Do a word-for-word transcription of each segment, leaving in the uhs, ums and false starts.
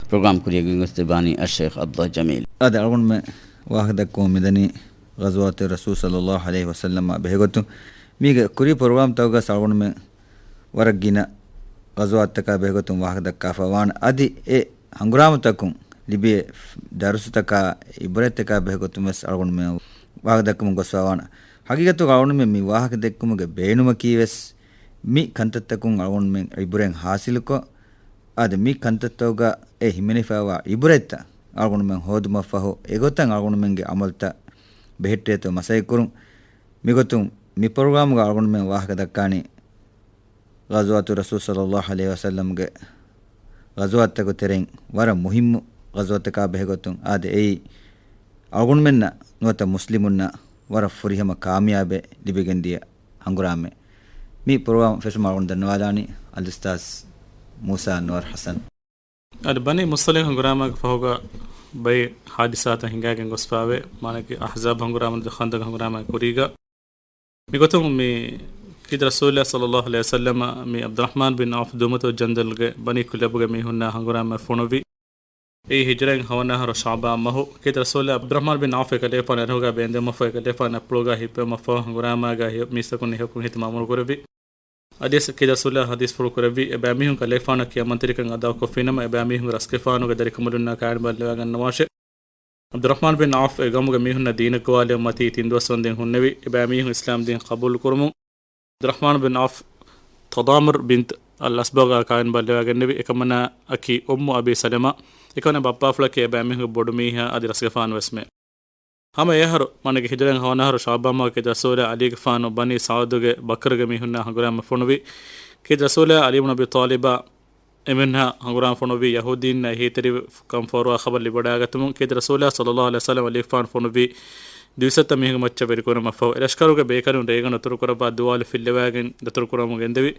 ޕްރޮގްރާމް ކުރިއަށް ގެންގޮސްދެއްވާނީ އައްޝައިޚް ޢަބްދުﷲ ޖަމީލް. އަދި އަޅުގަނޑުމެން ވާހަކަދައްކަމުން މިދަނީ ޣަޒުވާތު ރަސޫލު ޞައްލައްލާހު ޢަލައިހި ވަސައްލަމާ ބެހޭގޮތުން. މީގެ ކުރީ ޕްރޮގްރާމްތަކުގަސް އަޅުގަނޑުމެން ވަރަށް ގިނަ ޣަޒުވާތުތަކާ ބެހޭގޮތުން ވާހަކަދައްކާފަ ވާނެ. އަދި އެ ހަނގުރާމަތަކުން ލިބޭ ދަރުސުތަކާ، ޢިބްރަތްތަކާ ބެހޭގޮތުން ވެސް އަޅުގަނޑުމެން ވާހަކަދައްކަމުން ގޮސްފަ ވާނެ. ހަގީގަތުގަ އަޅުގަނޑުމެން މި ވާހަކަދެއްކުމުގެ ބޭނުމަކީ ވެސް މި ކަންތައްތަކުން އަޅުގަނޑުމެން ޢިބްރަތް ޙާޞިލުކޮށް، އަދި މި ކަންތައްތަކުގަ އެ ހިމެނިފައިވާ ޢިބްރަތްތައް އަޅުގަނޑުމެން ހޯދުމަށްފަހު، އެގޮތަށް އަޅުގަނޑުމެންގެ ޢަމަލުތައް ބެހެއްޓޭތޯ މަސައްކަތްކުރުން. މިގޮތުން މި ޕްރޮގްރާމްގަ އަޅުގަނޑުމެން ވާހަކަ ދައްކާނީ، ޣަޒުވާތު ރަސޫލު ޞައްލައްލާހު ޢަލައިހި ވަސައްލަމްގެ ޣަޒުވާތުތަކުގެ ތެރެއިން ވަރަށް މުހިއްމު ޣަޒުވާތަކާ ބެހޭގޮތުން. އާދެ، އެއީ އަޅުގަނޑުމެންނަށް ނުވަތަ މުސްލިމުންނަށް ވަރަށް ފުރިހަމަ ކާމިޔާބެއް ލިބިގެންދިޔަ ހަނގުރާމައެއް. މި ޕްރޮގްރާމް ފެށުމަށް އަޅުގަނޑު ދަންނަވާލާނީ އަލްއުސްތާޛު މޫސާ އަންވަރު ޙަސަން. އަދި ބަނީ މުޞްޠަލިޤް ހަނގުރާމާގެ ފަހުގަ ބައެއް ޙާދިސާތައް ހިނގާގެން ގޮސްފާވޭ، މާނައަކީ އަޙްޒާބު ހަނގުރާމަ އަދި ޚަންދަޤް ހަނގުރާމާގެ ކުރީގަ. މިގޮތުން މި ކީރިތި ރަސޫލާ ޞައްލައްލާހު ޢަލައިހި ވަސައްލަމަ މި ޢަބްދުއްރަޙްމާން ބިން ޢައުފް ދޫމަތުލް ޖަންދަލްގެ ބަނީ ކުލަބުގެ މީހުންނާ ހަނގުރާމަ ފޮނުވި. އެއީ ހިޖްރައިން ހަވަނަ އަހަރު ޝަޢުބާން މަހު. ކީރިތި ރަސޫލާ ޢަބްދުއްރަޙްމާން ބިން ޢައުފް އެކަލޭފާނު އެރަށުގަ ބޭންދެވުމަށްފަހު އެކަލޭފާނަށް ޕުޅުގަ ހިއްޕެވުމަށްފަހު ހަނގުރާމާގަ މީސްތަކުން އެހެކުން ހިތުމަށް އަމުރުކުރެއްވި. އަދިވެސް ކީރިތި ރަސޫލާ ޙަދީޘްފުޅު ކުރެއްވި، އެބައިމީހުން ކަލޭފާނަށް ކިޔާ މަންތިރިކަން އަދާކޮށްފިނަމަ، އެބައިމީހުންގެ ރަސްގެފާނުގެ ދަރިކަނބަލުންނާ ކާއިންބަލައިގަންނަވާށޭ. ޢަބްދުއްރަޙްމާން ބިން ޢައުފް އެ ގައުމުގެ މީހުންނަށް ދީނަށް ގޮވާލެވުން މަތީ ތިން ދުވަސް ވަންދެން ހުންނެވި. އެބައިމީހުން އިސްލާމް ދީން ޤަބޫލު ކުރުމުން، ޢަބްދުއްރަޙްމާން ބިން ޢައުފް ތަޟާމުރް ބިންތު އަލް އަޞްބަޣާ ކާއިންބަލައިގަންނެވި. އެކަމަނާއަކީ އުއްމު އަބީ ސަލަމާ. އެކަމަނާ ބައްޕާފުޅަކީ އެބައިމީހުންގެ ބޮޑު މީހާ އަދި ރަސްގެފާނު ވެސްމެ. ހަމަ އެއަހަރު، މާނައަކީ ހިޖްރައިން ހަވަނަ އަހަރު ޝަޢުބާން މަހު ކީރިތި ރަސޫލާ ޢަލީގެފާނު ބަނީ ސަޢުދުގެ ބަކްރުގެ މީހުންނާ ހަނގުރާމަ ފޮނުވި. ކީރިތި ރަސޫލާ ޢަލީ ބުން އަބީ ޠާލިބާ އެމީހުންނާ ހަނގުރާމަ ފޮނުވީ ޔަހޫދީންނަށް އެހީތެރިކަން ފޯރުވާ ޚަބަރު ލިބިވަޑައިގަތުމުން. ކީރިތި ރަސޫލާ ޞައްލައްލާހު ޢަލައިހި ވަސައްލަމަ ޢަލީގެފާނު ފޮނުވީ ދުއިސައްތަ މީހުންގެ މައްޗަށް ވެރިކުރުމަށްފަހު، އެ ލަޝްކަރުގެ ބޭކަލުން ރޭގަނޑު ދަތުރުކުރައްވާ ދުވާލު ފިއްލަވައިގެން ދަތުރުކުރަމުން ގެންދެވި.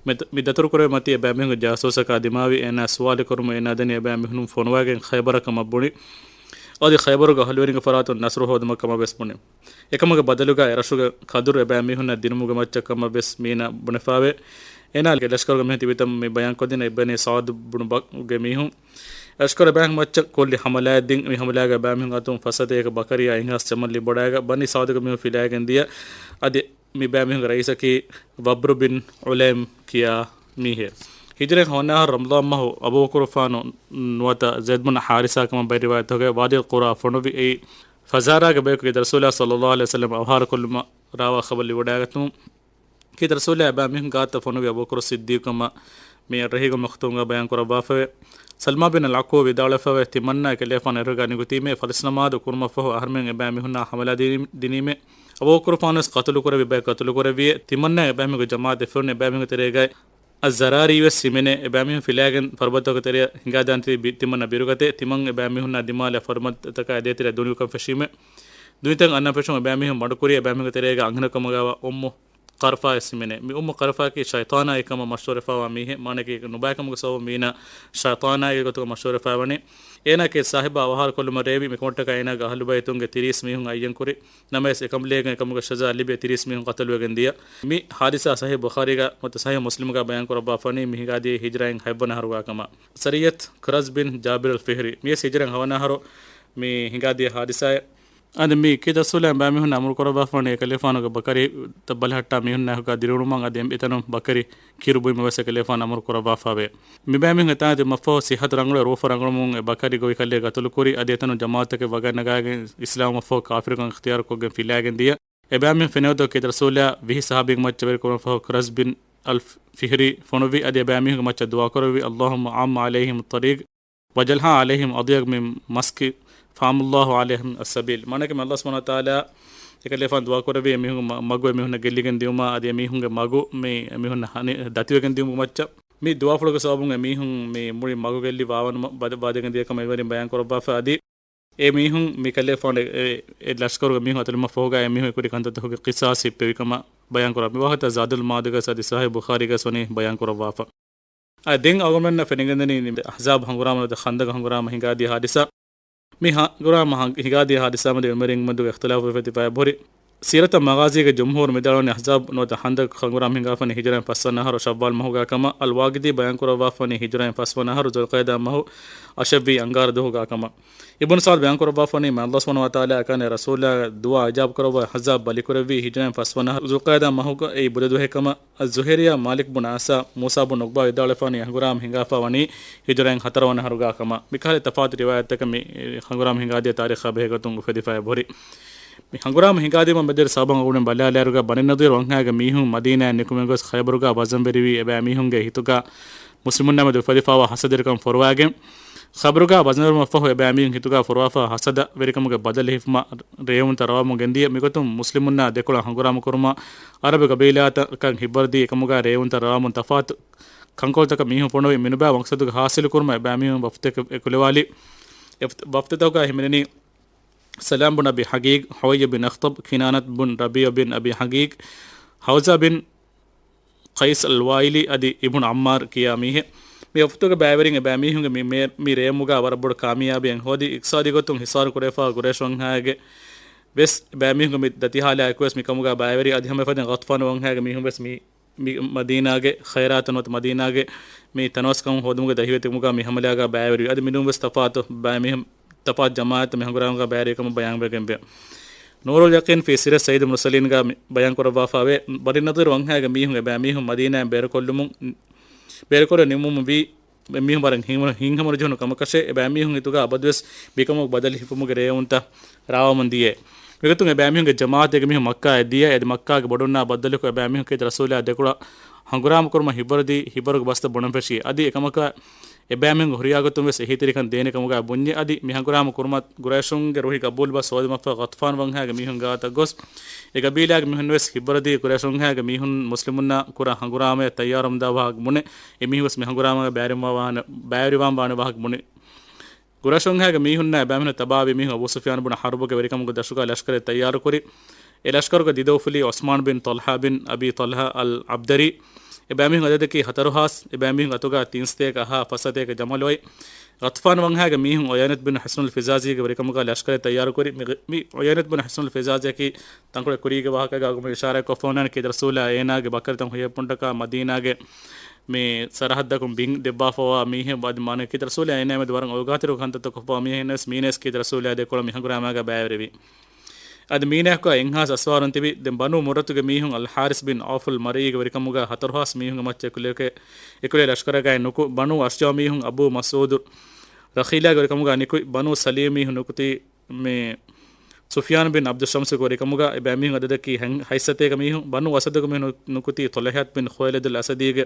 މި ދަ-، މި ދަތުރުކުރެވޭ މަތީ އެބައިމީހުންގެ ޖާސޫސަކާ ދިމާވި، އޭނާ ސުވާލު ކުރުމުން އޭނާ ދެނީ އެބައިމީހުން ފޮނުވައިގެން ޚައިބަރަށް ކަމަށް ބުނި. އަދި ޚައިބަރުގެ އަހުލުވެރިންގެ ފަރާތުން ނަޞްރު ހޯދުމަށް ކަމަށް ވެސް ބުނި. އެކަމުގެ ބަދަލުގަ އެރަށުގެ ކަދުރު އެބައިމީހުންނަށް ދިނުމުގެ މައްޗަށް ކަމަށް ވެސް މީނަ ބުނެފައިވޭ. އޭނާގެ ލަޝްކަރުގެ މީހުން ތިބިތަން މި ބަޔާންކޮށްދިން އެ ބަނީ ސަޢުދު ބުނު ބަކްރުގެ މީހުން. ލަޝްކަރު އެބައިމީހުން މައްޗަށް ކޮށްލި ހަމަލާއެއް ދިން. މި ހަމަލާގަ އެބައިމީހުން އަތުން ފަސް ހަތައެއް ބަކަރިއާ އިންހާސް ޖަމަލް ލިބިވަޑައިގަ ބަނީ ސަޢުދުގެ މީހުން ފިލައިގެން ދިޔަ. އަދި މި ބައިމީހުންގެ ރައީސަކީ ވަބްރު ބިން ޢުލައިމް ކިޔާ މީހެއް. ހިޖްރައިން ހަވަނަ އަހަރު ރަމަޟާން މަހު އަބޫބަކުރުފާނު ނުވަތަ ޒައިދު ބުން ޙާރިސާ ކަމަށް ބައެއް ރިވާޔަތްތަކުގައި ވާދީ ޤުރާ ފޮނުވި. އެއީ ފަޒާރާގެ ބަޔަކު ކީރިތި ރަސޫލާ ޞައްލައްލާހު ޢަލައިހި ވަސައްލަމަ އަވަހާރަކޮށްލުމަށް ރާވާ ޚަބަރު ލިބިވަޑައިގަތުމުން. ކީރިތި ރަސޫލާ އެބައިމީހުން ގާތަށް ފޮނުވި އަބޫބަކުރު ޞިއްދީޤު ކަމަށް މި ރަޙީގުލް މަޚްތޫމްގަ ބަޔާން ކުރައްވާފައެވެ. ސަލްމާ ބިން އަލް ޢަކްވާ ވިދާޅުވެފައެވެ. ތިމަންނާ އެކަލޭފާނު އެރަށުގަ ނިކުތީމޭ ފަސް ނަމާދު ކުރުމަށްފަހު އަހަރުމެން އެބައިމީހުންނާ ހަމަލާ ދިނީ-، ދިނީމޭ. އަބޫބަކުރުފާނުވެސް ޤަތުލުކުރެއްވި ބައެއް ޤަތުލުކުރެއްވިއޭ. ތިމަންނާ އެބައިމީހުންގެ ޖަމާޢަތް އެއްފަރުން އެބައިމީހުންގެ ތެރޭގައި އައްޒަރާރީ ވެސް ހިމެނޭ. އެބައިމީހުން ފިލާގެން ފަރުބަދަތަކުގެ ތެރެއަށް ހިނގާދާން ތި-، ތިމަންނަ ބިރުގަތޭ. ތިމަން އެބައިމީހުންނާ ދިމާލަށް ފަރުބަދަތަކާ ދޭތެރެއަށް ދުނިކަން ފެށީމޭ. ދުނިތަން އަންނަން ފެށުން އެބައިމީހުން މަޑުކުރީ. އެބައިމީހުންގެ ތެރޭގަ އަންހެނަކަމުގަވާ އުއްމު ޤަރަފާ ވެސް ހިމެނޭ. މި އުއްމު ޤަރަފާއަކީ ޝައިޠާނާއި ކަމަށް މަޝްހޫރުވެފައިވާ މީހެއް. މާނައަކީ ނުބައިކަމުގެ ސަބަބުން މީނަ ޝައިޠާނާއިގެ ގޮތުގަ މަޝްހޫރުވެފައިވަނީ. އޭނާ ކޭސް ސާހިބާ އަވަހާރަކޮށްލުމަށް ރޭވި. މިކަމަށްޓަކާ އޭނާގެ އަހުލުބައިތުންގެ ތިރީސް މީހުން އައްޔަންކުރި. ނަމަވެސް އެކަނބަލޭގެން އެކަމުގެ ޝަޒާ ލިބި ތިރީސް މީހުން ޤަތުލުވެގެން ދިޔަ. މި ޙާދިސާ ޞަޙީޙު ބުޚާރީގަ ނުވަތަ ޞަޙީޙު މުސްލިމުގަ ބަޔާން ކުރައްވާފަނީ މި ހިނގާދިޔަ ހިޖްރައިން ހަތްވަނަ އަހަރުގަ ކަމަށް. ސަރިއްޔަތު ކުރަޒް ބިން ޖާބިރުލް ފިހްރީ. މިޔަސް ހިޖްރައިން ހަވަނަ އަހަރު މި ހިނގާދިޔަ ޙާދިސާއެއް. އަދި މި ކީރިތި ރަސޫލާ އެބައިމީހުން އަމުރު ކުރައްވާފަނީ އެކަލޭފާނުގެ ބަކަރިތައް ބަލަހައްޓާ މީހުންނާއެކުގަ ދިރިއުޅުމަށް އަދި އެތަނުން ބަކަރި ކިރު ބުއިމަށް ވެސް އެކަލޭފާނު އަމުރު ކުރައްވާފައެވެ. މިބައިމީހުން އެތާނގަ ތިބުމަށްފަހު ސިއްހަތު ރަނގަޅު ރޫފު ރަނގަޅުމުން އެ ބަކަރި ގޮވި ކަލޭ ގަތުލުކުރި އަދި އެތަނުން ޖަމާޢަތަކެއް ވަގަށް ނަގާގެން އިސްލާމު ފަހު ކާފިރުކަން އިޚްތިޔާރުކޮށްގެން ފިލާގެން ދިޔަ. އެބައިމީހުން ފެނެވަޑައިގަތީ ކީރިތި ރަސޫލާ ވިހި ޞަޙާބީންގެ މައްޗަށް ވެރިކުރުމަށްފަހު ކުރަޒް ބިން އަލް ފިހްރީ ފޮނުއްވި އަދި އެބައިމީހުންގެ މައްޗަށް ދުޢާކުރެއްވި، اللهم أعم عليهم الطريق واجعلها عليهم أضيق من مسك فأعم الله عليهم السبيل. މާނައަކީ ﷲ ސުބްޙާނަހޫ ވަތަޢާލާ އެކަލޭފާނު ދުޢާކުރެއްވި އެމީހުންގެ މަ-، މަގު އެމީހުންނަށް ގެއްލިގެން ދިއުމާ އަދި އެމީހުންގެ މަގު މި އެމީހުންނަށް ހަނި-، ދަތިވެގެން ދިއުމުގެ މައްޗަށް. މި ދުޢާފުޅުގެ ސަބަބުން އެމީހުން މި މުޅި މަގު ގެއްލި ވާވަނު ބަދ-، ވާދެގެން ދިޔަ ކަމަށް އެވަރުން ބަޔާން ކުރައްވާފަ އަދި އެ މީހުން މި ކަލޭފާނު އެ، އެ ލަޝްކަރުގެ މީހުން އަތުލުމަށް ފަހުގަ އެ މީހުން އެ ކުރި ކަންތައްތަކުގެ ޤިޞާޞް ހިއްޕެވި ކަމަށް ބަޔާން ކުރާ. މި ވާހަކަތައް ޒާދުލް މަޢާދުގަ އަދި ޞަޙީޙު ބުޚާރީގަ ވަނީ ބަޔާން ކުރައްވާފަ. އަދި ދެން އަޅުގަނޑުމެންނަށް ފެނިގެންދަނީ އަޙްޒާބު ހަނގުރާމަ ނުވަތަ ޚަންދަޤު ހަނގުރާމަ ހިނގާދިޔަ ޙާދިސާ. މި ހަނގުރާމަ ހަން-، ހިނގާދިޔަ ޙާދިސާ މެދު އުމަވިން މެދުގަ އިޚްތިލާފު ވެފަ ތިބާ އެބަހުރި. ސީރަތަށް މަޣާޒީގެ ޖުމްހޫރު މިދާޅުވަނީ އަޙްޒާބް ނުވަތަ ޚަންދަޤް ހަނގުރާމަ ހިނގާފަނީ ހިޖުރައިން ފަސްވަނަ އަހަރު ޝައްވާލް މަހުގާ ކަމަށް. އަލް ވާގިދީ ބަޔާންކުރައްވާފަނީ ހިޖުރައިން ފަސްވަނަ އަހަރު ޛުލްޤައިދާ މަހު އަށެއްވީ އަންގާރަ ދުވަހުގާ ކަމަށް. އިބްނު ސަޢަދް ބަޔާންކުރައްވާފަނީ، މާތް ﷲ ސުބްޙާނަހޫ ވަތަޢާލާ އަކަން ރަސޫލާ ދުޢާ އިޖާބަކުރައްވާ އަޙްޒާބް ބަލިކުރެއްވީ ހިޖުރައިން ފަސްވަނަ އަހަރު ޛުލްޤައިދާ މަހުގައި ބުދަ ދުވަހެއް ކަމަށް. އައްޒުހްރިއްޔާ މާލިކް ބުން އަންސާ، މޫސާ ބުން ޢުޤްބާ ވިދާޅުވެފަނީ ހަނގުރާމަ ހިނގާފަ ވަނީ ހިޖުރައިން ހަތަރުވަނަ އަހަރުގާ ކަމަށް. މިކަހަލަ ތަފާތު ރިވާޔަތްތަކަށް މި ހަނގުރާމަ ހިނގާދިޔަ ތާރީޚާ ބެހޭގޮތުން އުފެދިފައި ހުރި. މި ހަނގުރާމަ ހިނގާދިޔުމަށް މެދުވެރި ސަބަބުން އަޅުގަނޑުމެން ބަލާލާއިރުގަ، ބަނީ ނަޟީރު ވަންހައިގެ މީހުން މަދީނާއަށް ނިކުމެގޮސް ޚައިބަރުގަ ވަޒަންވެރިވީ އެބައިމީހުންގެ ހިތުގަ މުސްލިމުންނާ މެދު އުފެދިފައިވާ ހަސަދަވެރިކަން ފޮރުވައިގެން، ޚައިބަރުގަ ވަޒަންވެރިވުމަށްފަހު އެބައިމީހުން ހިތުގަ ފޮރުވާފަ ހަސަދަވެރިކަމުގެ ބަދަލު ހިފުމަށް ރޭވުންތައް ރަވާމުން ގެންދިޔަ. މިގޮތުން މުސްލިމުންނާ ދެކޮޅަށް ހަނގުރާމަ ކުރުމަށް ޢަރަބި ގަބީލާތަކަށް ހިއްވަރުދީ އެކަމުގަ ރޭވުންތައް ރަވާމުން ތަފާތު ކަންކޮޅުތަކަށް މީހުން ފޮނުވި. މިނުބައި މަޤްޞަދުގެ ޙާޞިލު ކުރުމަށް އެބައިމީހުން ވަފްދެއް އެކުލެވާލި. ވަފްދުތަކުގަ ހިމެނެނީ ސަލާމް ބުން އަބީ ޙަޤީޤް، ޙުއައްޔި ބިން އަޚްޠަބް، ކިނާނަތް ބުން ރަބީޢު ބިން އަބީ ޙަޤީޤް، ޙައުޒާ ބިން ޤައިސް އަލް ވާއިލީ އަދި އިބްނު ޢައްމާރު ކިޔާ މީހެއް. މި ވަފްދުގެ ބައިވެރިން އެބައިމީހުންގެ މި، މި، މި ރޭވުމުގަ ވަރަށް ބޮޑު ކާމިޔާބެއް ހޯދި. އިޤްތިޞާދީ ގޮތުން ހިޞާރު ކުރެފަ ޤުރައިޝް ވަންހާގެ ވެސް އެބައިމީހުންގެ މި ދަތި ޙާލާ އެކުވެސް މިކަމުގަ ބައިވެރި. އަދި ހަމަ އެފަދަ ޣަޠްފާން ވަންހާގެ މީހުން ވެސް މި މި މަދީނާގެ ޚައިރާތުން ނުވަތަ މަދީނާގެ މި ތަނަވަސްކަން ހޯދުމުގެ ދަހިވެތިކަމުގަ މި ހަމަލާގަ ބައިވެރިވި. އަދި މިނޫން ވެސް ތަފާތު ބައިމީހުން، ތަފާތު ޖަމާޢަތްތައް މި ހަނގުރާމަގަ ބައިވެރިކަމަށް ބަޔާންވެގެންވޭ. ނޫރުލް ޔަޤީން ފީ ސިރަތް ސައްޔިދުލް މުރްސަލީންގަ މި ބަޔާންކުރައްވާފައިވޭ، ބަނީ ނަޟީރު ވަންހާގެ މީހުން އެބައިމީހުން މަދީނާއިން ބޭރުކޮށްލުމުން، ބޭރުކޮށްލަ ނިމުމުން ވީ މީހުން ވަރަށް ހިނގުމަ، ހިނގުމަރު ޖެހުނު ކަމަކަށެ. އެބައިމީހުން ހިތުގަ އަބަދުވެސް މިކަމުގެ ބަދަލު ހިފުމުގެ ރޭވުންތައް ރާވަމުން ދިޔައެވެ. މިގޮތުން އެބައިމީހުންގެ ޖަމާޢަތެއްގެ މީހުން މައްކާއަށް ދިޔަ. އަދި މައްކާގެ ބޮޑުންނާ ބައްދަލުކޮށް އެބައިމީހުން ކީރިތި ރަސޫލާ ދެކޮޅަށް ހަނގުރާމަ ކުރުމަށް ހިއްވަރުދީ، ހިއްވަރުގެ ބަސްތައް ބުނަން ފެށި. އަދި އެކަމަކަށް އެބައިމީހުންގެ ހުރިހާ ގޮތުން ވެސް އެހީތެރިކަން ދޭނެ ކަމުގަ ބުންޏެ. އަދި މި ހަނގުރާމަ ކުރުމަށް ޤުރައިޝުންގެ ރުހި ގަބޫލުވާ ސޯދުމަށްފަހު ޣަޠްފާން ވަންހާގެ މީހުން ގާތަށް ގޮސް، އެ ގަބީލާގެ މީހުން ވެސް ހިއްވަރުދީ ޤުރައިޝުންހާގެ މީހުން މުސްލިމުންނާ ކުރާ ހަނގުރާމަޔަށް ތައްޔާރުވަމުންދާ ވާހަކަ ބުނެ، އެ މީހުން ވެސް މި ހަނގުރާމަގަ ބައިވެރިވާން ވާނެ، ބައިވެރިވާން ވާނެ ވާހަކަ ބުނި. ޤުރައިޝުންހާގެ މީހުންނާ އެބައިމީހުން ތަބާވި މީހުން އަބޫ ސުފްޔާން ބުން ޙަރްބުގެ ވެރިކަމުގެ ދަށުގަ ލަޝްކަރެއް ތައްޔާރުކުރި. އެ ލަޝްކަރުގެ ދިދަ އުފުލީ ޢުސްމާން ބިން ޠަލްޙާ ބިން އަބީ ޠަލްޙާ އަލް ޢަބްދަރީ. އެބައިމީހުން އަދަދަކީ ހަތަރު ހާސް. އެބައިމީހުން އަތުގަ ތިން ސަތޭކަ އަހާ ފަސް ސަތޭކަ ޖަމަލު އޮތް. ޣަޠްފާން ވަންހާގެ މީހުން ޢުޔައިނަތު ބިން ޙިޞްނުލް ފިޒާޒީގެ ވެރިކަމުގަ ލަޝްކަރެއް ތައްޔާރުކުރި. މި، މި ޢުޔައިނަތު ބިން ޙިޞްނުލް ފިޒާޒީއަކީ ތަންކޮޅެއް ކުރީގެ ވާހަކައިގަ އަޅުގަނޑު އިޝާރާތް ކޮށްފަ އޮންނާނެ ކީރިތި ރަސޫލާ އޭނާގެ ބަކަރިތައް ހުއްޔައްޕުންޓަކާ މަދީނާގެ މި ސަރަހައްދަކުން ބިން ދެއްވާފަވާ މީހެއް. އަދި މާނަ ކީރިތި ރަސޫލާ އޭނާ މެދު ވަރަށް އޮޅުގާތެރި ކަންތައްތައް ކޮށްފަވާ މީހެއް ނަވެސް މީނަޔަސް ކީރިތި ރަސޫލާ ދެކޮޅަށް މި ހަނގުރާމާގަ ބައިވެރިވި. އަދި މީނަޔަކުގަ އެއްހާސް އަސްވާރުން ތިބި. ދެން ބަނޫ މުރައްތުގެ މީހުން އަލް ޙާރިސް ބިން ޢައުފުލް މަރައީގެ ވެރިކަމުގަ ހަތަރު ހާސް މީހުންގެ މައްޗަށް އެކުލެވި، އެކުލެވި ލަޝްކަރަކާއި ނުކުތް. ބަނޫ އަޝްޖާ މީހުން އަބޫ މަސްޢޫދު ރަޚީލާގެ ވެރިކަމުގަ ނިކުތް. ބަނޫ ސަލީމް މީހުން ނުކުތީ މި ސުފްޔާން ބިން ޢަބްދު ޝަމްސުގެ ވެރިކަމުގަ. އެބައިމީހުން އަދަދަކީ ހަތް، ހަތް ސަތޭކަ މީހުން. ބަނޫ އަސަދުގެ މީހުން ނުކުތީ ޠުލައިޙަތު ބިން ޚުވައިލިދުލް އަސަދީގެ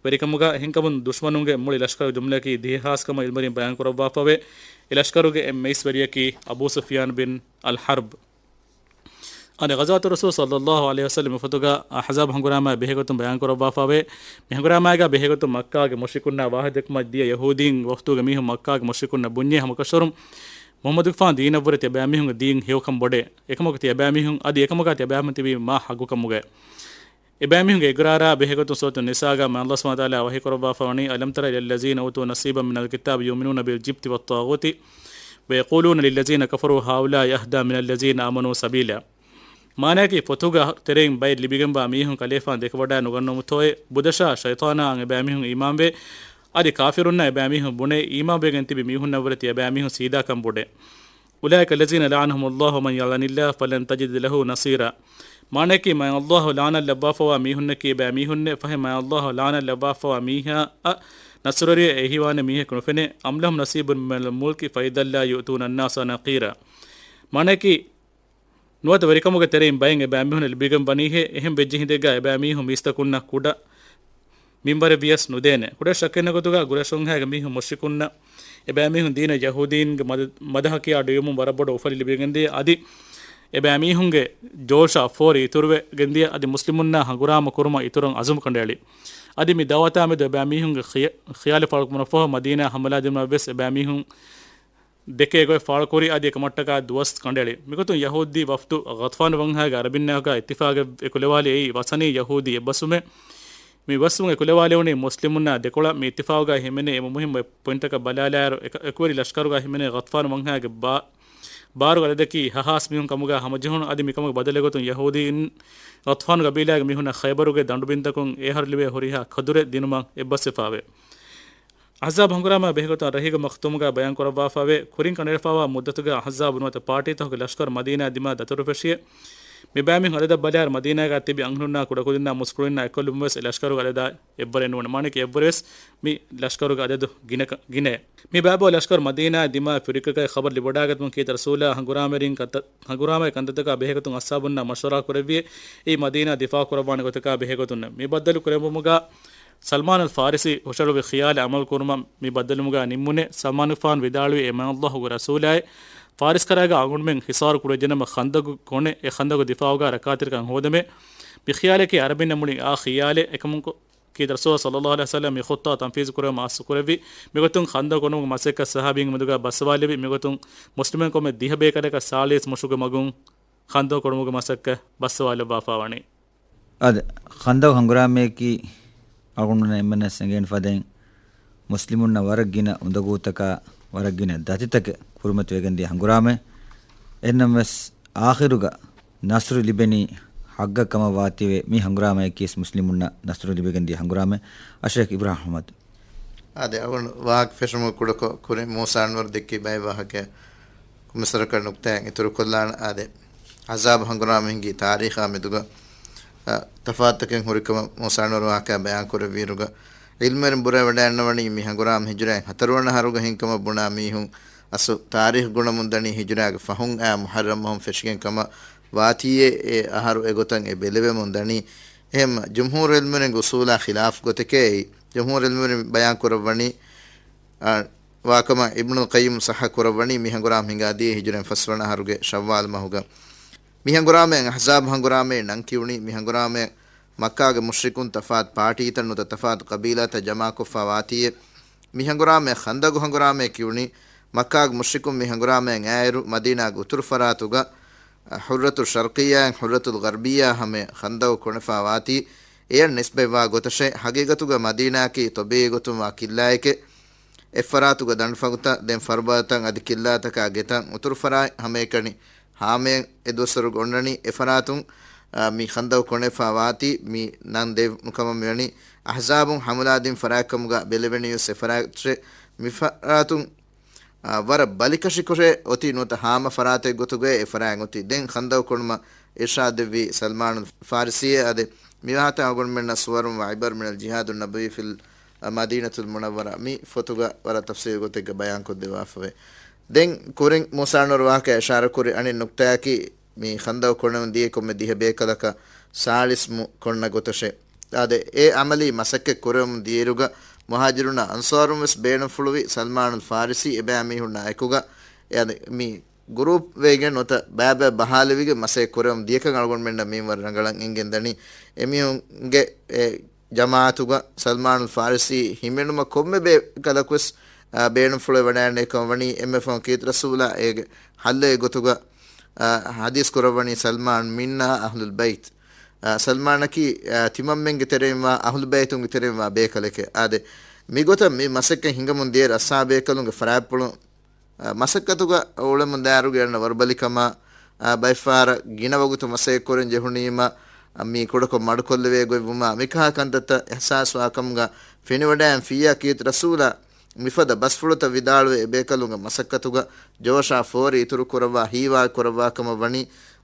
ވެރިކަމުގަ. އެހެންކަމުން ދުޝްމަނުންގެ މުޅި ލަޝްކަރުގެ ޖުމްލައަކީ ދިހަ ހާސް ކަމަށް ޢިލްމުވެރިން ބަޔާން ކުރައްވާފަވޭ. އެ ލަޝްކަރުގެ އެއް މެއިސް ވެރިޔަކީ އަބޫ ސުފްޔާން ބިން އަލް ޙަރްބް. އަދި ޣަޒްވާތު ރަސޫލް ޞައްލައްލާހު ޢަލައިހި ވަސައްލަމް މި ފޮތުގަ އަޙްޒާބް ހަނގުރާމާ ބެހޭގޮތުން ބަޔާން ކުރައްވާފަވޭ. މި ހަނގުރާމާގަ ބެހޭގޮތުން މައްކާގެ މުޝްރިކުންނާ ވާހަކަދެއްކުމަށް ދިޔަ ޔަހޫދީން ވަފްދުގެ މީހުން މައްކާގެ މުޝްރިކުންނަށް ބުންޏޭ ހަމަކަށަވަރުން މުޙައްމަދުގެފާން ދީނަށްވުރެ ތިޔަބައިމީހުންގެ ދީން ހެޔޮކަން ބޮޑޭ. އެކަމަކު ތިޔަބައިމީހުން އަދި އެކަމަކާ ތިޔަބައިމީހުން ތިބީ މާ ޙައްގުކަމުގައި. އެބައިމީހުންގެ އިގްރާރާ ބެހޭގޮތުން ސޫރަތު ނިސާގަ މާތް ﷲ ސުބްޙާނަހޫ ވަތަޢާލާ ވަޙީކުރައްވާފަވަނީ، ألم تر إلى الذين أوتوا نصيبا من الكتاب يؤمنون بالجبت والطاغوت ويقولون للذين كفروا هؤلاء أهدى من الذين آمنوا سبيلا. މާނައަކީ، ފޮތުގެ ތެރެއިން ބައެއް ލިބިގެންވާ މީހުން ކަލޭފާން ދެކެވަޑައި ނުގަންނަމުތޯއޭ؟ ބުދަށާ ޝައިޠާނާއަށް އެބައިމީހުން އީމާންވޭ. އަދި ކާފިރުންނަށް އެބައިމީހުން ބުނޭ، އީމާންވެގެން ތިބި މީހުންނަށްވުރެ ތިޔަބައިމީހުން ސީދާކަން ބޮޑޭ. أولئك الذين لعنهم الله ومن يلعن الله فلن تجد له نصيرا. މާނައަކީ، މާތް ﷲ ލަޢުނަތް ލައްވާފަވާ މީހުންނަކީ އެބައިމީހުންނޭ. ފަހެ މާތް ﷲ ލަޢުނަތް ލައްވާފަވާ މީހާއަށް ނަޞްރުވެރިއެއް އެހީވާނެ މީހަކު ނުފެނޭ. أم لهم نصيب من الملك فإذا لا يؤتون الناس نقيرا. މާނައަކީ، ނުވަތަ ވެރިކަމުގެ ތެރެއިން ބައެއް އެބައިމީހުންނަށް ލިބިގެން ވަނީހޭ. އެހެން ވެއްޖެ ހިނދެއްގަ އެބައިމީހުން މީސްތަކުންނަށް ކުޑަ މިންވަރެއް ވިޔަސް ނުދޭނެ. ކުޑަ ޝައްކެއް ނެތް ގޮތުގަ ޤުރައިޝުންހާގެ މީހުން މުޝްރިކުންނަށް އެބައިމީހުން ދީނަށް ޔަހޫދީންގެ މަދަ، މަދަހަކިޔާ ޑުއިވުމުން ވަރަށް ބޮޑު އުފަލެއް ލިބިގެންދިޔަ. އަދި އެބައިމީހުންގެ ޖޯޝާ ފޯރި އިތުރުވެގެންދިޔަ. އަދި މުސްލިމުންނާ ހަނގުރާމަ ކުރުމަށް އިތުރަށް އަޒުމް ކަނޑައެޅި. އަދި މި ދަޢުވަތާ މެދު އެބައިމީހުންގެ ޚިޔަ، ޚިޔާލު ފާޅުކުރުމަށްފަހު މަދީނާ ހަމަލާ ދިނުމަށް ވެސް އެބައިމީހުން ދެކޭ ގޮތް ފާޅުކުރި. އަދި އެކަމަށްޓަކާ ދުވަސް ކަނޑައެޅި. މިގޮތުން ޔަހޫދީ ވަފްދު ޣަޠްފާން ވަންހާގެ އަރަބިންނާގާ އިއްތިފާގެ އެކުލެވާލި އެއީ ވަސަނީ ޔަހޫދީ އެއްބަސްވުމެއް. މި ބަސްވުން އެކުލެވާލެވުނީ މުސްލިމުންނާ ދެކޮޅަށް. މި އިއްތިފާގުގާ ހިމެނޭ އެންމެ މުހިއްމު ޕޮއިންޓަކަށް ބަލާލާއިރު، އެކ، އެކުވެރި ލަޝްކަރުގާ ހިމެނޭ ޣަޠްފާން ވަންހާގެ ބާ، ބާރުގެ އަދަދަކީ ހަ ހާސް މީހުން ކަމުގަ ހަމަޖެހުނު. އަދި މިކަމުގެ ބަދަލެއް ގޮތުން ޔަހޫދީން ޣަޠްފާނު ގަބީލާގެ މީހުންނަށް ޚައިބަރުގެ ދަނޑުބިންތަކުން އެ އަހަރު ލިބޭ ހުރިހާ ކަދުރެއް ދިނުމަށް އެއްބަސްވެފާވޭ. އަޙްޒާބު ހަނގުރާމާ ބެހޭގޮތުން ރަހީގެ މަޚްތޫމުގަ ބަޔާން ކުރައްވާފައިވޭ، ކުރިން ކަނޑައެޅިފައިވާ މުއްދަތުގަ އަޙްޒާބު ނުވަތަ ޕާޓީތަކުގެ ލަޝްކަރު މަދީނާ ދިމާ ދަތުރުފެށިއޭ. މިބައިމީހުން އަދަދަށް ބަލާއިރު މަދީނާގަ ތިބި އަންހެނުންނާ ކުޑަކުދިންނާ މުސްކުޅިންނާ އެކަލުންވެސް އެ ލަޝްކަރުގެ އަދަދާ އެއްވަރެއް ނޫން. މާނައަކީ އެއްވަރުވެސް މި ލަޝްކަރުގެ އަދަދު ގިނަ، ގިނައެއް. މި ބައިބައި ލަޝްކަރު މަދީނާ ދިމާ ފިރިއްކަކަށް ޚަބަރު ލިބިވަޑާގަތުމުން ކީރިތި ރަސޫލާ ހަނގުރާމަވެރިން ކަންތައް، ހަނގުރާމައިގެ ކަންތައްތަކާ ބެހޭގޮތުން އަޞްޙާބުންނާ މަޝްވަރާ ކުރެއްވިއޭ، އެއީ މަދީނާ ދިފާޢު ކުރައްވާނެ ގޮތަކާ ބެހޭގޮތުން. މި ބައްދަލު ކުރެއްވުމުގަ ސަލްމާނުލް ފާރިސީ ހުށަހެޅުއްވި ޚިޔާލެއް އަމަލު ކުރުމަށް މި ބައްދަލުވުމުގަ ނިންމުނޭ. ސަލްމާނުގެފާނު ވިދާޅުވީ، އޭ މާތް ﷲ ގެ ރަސޫލާއޭ، ފާރިސް ކަރައިގަ އަޅުގަނޑުމެން ހިޞާރު ކުރެއްވި ޖެނަމަ ޚަންދަޤު ކޮނެ، އެ ޚަންދަޤު ދިފާޢުގަ ރައްކާތެރިކަން ހޯދަމޭ. މި ޚިޔާލަކީ ޢަރަބިންނަށް މުޅިން އާ ޚިޔާލެއް. އެކަމަކު ކީރިތި ރަސޫލާ ޞައްލައްލާހު ޢަލައިހި ވަސައްލަމަ މި ޚުއްޠާ ތަންފީޒު ކުރެވުމަށް އަސްލު ކުރެއްވި. މިގޮތުން ޚަންދަޤު ކޮނުމުގެ މަސައްކަތް ޞަޙާބީންގެ މެދުގަ ބައްސަވާލެވި. މިގޮތުން މުސްލިމުން ކޮންމެ ދިހަ ބޭކަލަކަށް ސާޅީސް މުށުގެ މަގުން ޚަންދަޤު ކޮނުމުގެ މަސައްކަތް ބައްސަވާލައްވާފައި ވަނީ. އާދެ، ޚަންދަޤު ހަނގުރާމަޔަކީ އަޅުގަނޑުމެންނަށް އެންމެންނަށް އެނގޭނެ ފަދައިން، މުސްލިމުންނަށް ވަރަށް ގިނަ އުނދަގޫތަކާ، ވަރަށް ގިނަ ދަތިތަކެއް ކުރިމަތިވެގެންދިޔަ ހަނގުރާމައެއް. އެހެންނަމަވެސް، އާޚިރުގަ ނަޞްރު ލިބެނީ ޙައްޤަށް ކަމަށް ވާތީވެ، މި ހަނގުރާމަޔަކީވެސް މުސްލިމުންނަށް ނަޞްރު ލިބިގެންދިޔަ ހަނގުރާމައެއް. އައްޝައިޚް އިބްރާހިމް އަޙްމަދު. އާދެ، އަޅުގަނޑު ވާހަކަ ފެށުމުގެ ކުޑަކޮށް ކުރިން މޫސާ އަންވަރު ދެއްކި ބައެއް ވާހަކައެއް ކޮންމެސްވަރަކަށް ނުކްތާއެއް އިތުރުކޮށްލާނަން. އާދެ، އަޙްޒާބު ހަނގުރާމަ ހިނގި ތާރީޚާ މެދުގަ، އަ، ތަފާތުތަކެއް ހުރިކަމަށް މޫސާ އަންވަރު ވާހަކަ ބަޔާން ކުރެއްވިއިރުގަ، ޢިލްމުވެރިން ބުރަވެވަޑައިގަންނަވަނީ މި ހަނގުރާމަ ހިޖުރައިން ހަތަރުވަނަ އަހަރުގަ ހިންގި ކަމަށް ބުނާ މީހުން އަސްލު ތާރީޚް ގުނަމުން ދަނީ ހިޖުރާގެ ފަހުން އާ މުޙައްރަމް މަހުން ފެށިގެން ކަމަށް ވާތީއޭ، އެ އަހަރު އެގޮތަށް އެ ބެލެވެމުން ދަނީ. އެހެންމަ ޖުމްހޫރު ޢިލްމުވެރިންގެ އުޞޫލާ ޚިލާފް ގޮތެކޭ އެއީ. ޖުމްހޫރު ޢިލްމުވެރިން ބަޔާން ކުރައްވަނީ، އާ، ވާކަމަށް އިބްނުލް ޤައްޔިމް ޞައްޙަ ކުރައްވަނީ މި ހަނގުރާމަ ހިނގާދީ ހިޖުރައިން ފަސްވަނަ އަހަރުގެ ޝައްވާލް މަހުގަ. މި ހަނގުރާމައަށް އަޙްޒާބު ހަނގުރާމައޭ ނަން ކިޔުނީ. މި ހަނގުރާމައަށް މައްކާގެ މުޝްރިކުން ތަފާތު ޕާޓީތައް ނުވަތަ ތަފާތު ޤަބީލާތައް ޖަމާކޮށްފަ ވާތީއޭ. މި ހަނގުރާމައަށް ޚަންދަޤު ހަނގުރާމައޭ ކިޔުނީ. މައްކާގެ މުޝްރިކުން މި ހަނގުރާމައަށް އައިއިރު، މަދީނާގެ އުތުރު ފަރާތުގަ، އަ، ޙުއްރަތުލް ޝަރްޤިއްޔާއިން ޙުއްރަތުލް ޣަރްބިއްޔާ ހަމަޔަށް ޚަންދަޤު ކޮނެފަ ވާތީ. އެޔަށް ނިސްބަތްވާ ގޮތަށޭ. ހަގީގަތުގަ މަދީނާއަކީ ޠަބީޢީ ގޮތުން ވާ ކިއްލާއެކޭ. އެއްފަރާތުގަ ދަނޑުފަގުތައް، ދެން ފަރުބަދަތައް އަދި ކިއްލާތަކާ ގެތައް އުތުރު ފަރާތް ހަމައެކަނި ހާމަޔަށް އެ ދުވަސްވަރުގަ އޮންނަނީ. އެ ފަރާތުން، އާ، މި ޚަންދަޤު ކޮނެފަ ވާތީ. މި ނަން ދެވުނު ކަމަށް މިވަނީ. އަޙްޒާބުން ޙަމުލާ ދިން ފަރާތްކަމުގަ ބެލެވެނީވެސް އެ ފަރާތް. މި ފަރާތުން، އާ، ވަރަށް ބަލިކަށިކޮށޭ އޮތީ ނުވަތަ ހާމަ ފަރާތެއް ގޮތުގައޭ އެ ފަރާތް އޮތީ. ދެން ޚަންދަޤު ކޮނުމަށް އިރްޝާދު ދެއްވީ ސަލްމާނު ފާރިސީއޭ. އާދެ، މިވާހަކަތައް އަޅުގަނޑުމެންނަށް ސުވަރު ވަޢިބަރު މިނަލް ޖިހާދު ނަބަވީ ފިލް މަދީނަތުލް މުނައްވަރާ މި ފޮތުގަ ވަރަށް ތަފްޞީލު ގޮތެއްގަ ބަޔާންކޮށްދެއްވާފަވޭ. ދެން ކުރިން މޫސާ އަންވަރު ވާހަކަ އިޝާރަކުރި އަނެއް ނުކްތާއަކީ، މި ޚަންދަޤު ކޮނެވުން ދިޔަ ކޮންމެ ދިހަ ބޭކަލަކަށް ސާޅީސް މު ކޮންނަ ގޮތަށޭ. އާދެ، އެ އަމަލީ މަސައްކަތް ކުރެވެމުން ދިޔައިރުގަ މުހާޖިރުންނާ އަންޞާރުން ވެސް ބޭނުންފުޅުވި ސަލްމާނުލް ފާރިސީ އެބައިމީހުންނާ އެކުގަ، އެ އަދި މި ގުރޫޕް ވެގެން ނުވަތަ ބައިބައި ބަހާލެވިގެން މަސައްކަތް ކުރެވެމުން ދިޔަކަން އަޅުގަނޑުމެންނަށް މިންވަރު ރަނގަޅަށް އެނގެން ދަނީ. އެމީހުންގެ އެ ޖަމާޢަތުގަ ސަލްމާނުލް ފާރިސީ ހިމެނުމަށް ކޮންމެ ބޭކަލަކުވެސް، އާ، ބޭނުންފުޅުވެވަޑައިގަންނަވާ ކަމަށް ވަނީ. އެންމެ ފަހުން ކީރިތި ރަސޫލާ އޭގެ ޙައްލެއް ގޮތުގަ، އާ، ޙަދީޘް ކުރައްވަނީ ސަލްމާން މިންނާ އަހްލުލް ބައިތް. އާ، ސަލްމާނަކީ، އާ، ތިމަންމެންގެ ތެރެއިންވާ އަހްލު ބައިތުންގެ ތެރެއިންވާ ބޭކަލެކޭ. އާދެ، މިގޮތަށް މި މަސައްކަތް ހިނގަމުން ދިޔައިރު އަޞްޙާބު ބޭކަލުންގެ ފަރާތްޕުޅުން އަ، މަސައްކަތުގަ އުޅެމުން ދާއިރުގަ އަންނަ ވަރުބަލިކަމާ، އަ، ބައެއްފަހަރަށް ގިނަ ވަގުތު މަސައްކަތް ކުރަން ޖެހުނީމަ، އަ، މި ކުޑަކޮށް މަޑުކޮށްލެވޭ ގޮތްވުމާ، މިކަހަލަ ކަންތައްތައް އިޙްސާސްވާ ކަމުގަ ފެނިވަޑައިގެން ފިއްޔާ ކީރިތި ރަސޫލާ މިފަދަ ބަސްފުޅުތައް ވިދާޅުވެ، އެބޭކަލުންގެ މަސައްކަތުގަ ޖޯޝާ ފޯރި އިތުރު ކުރައްވާ ހީވާ ކުރައްވާ ކަމަށް ވަނީ،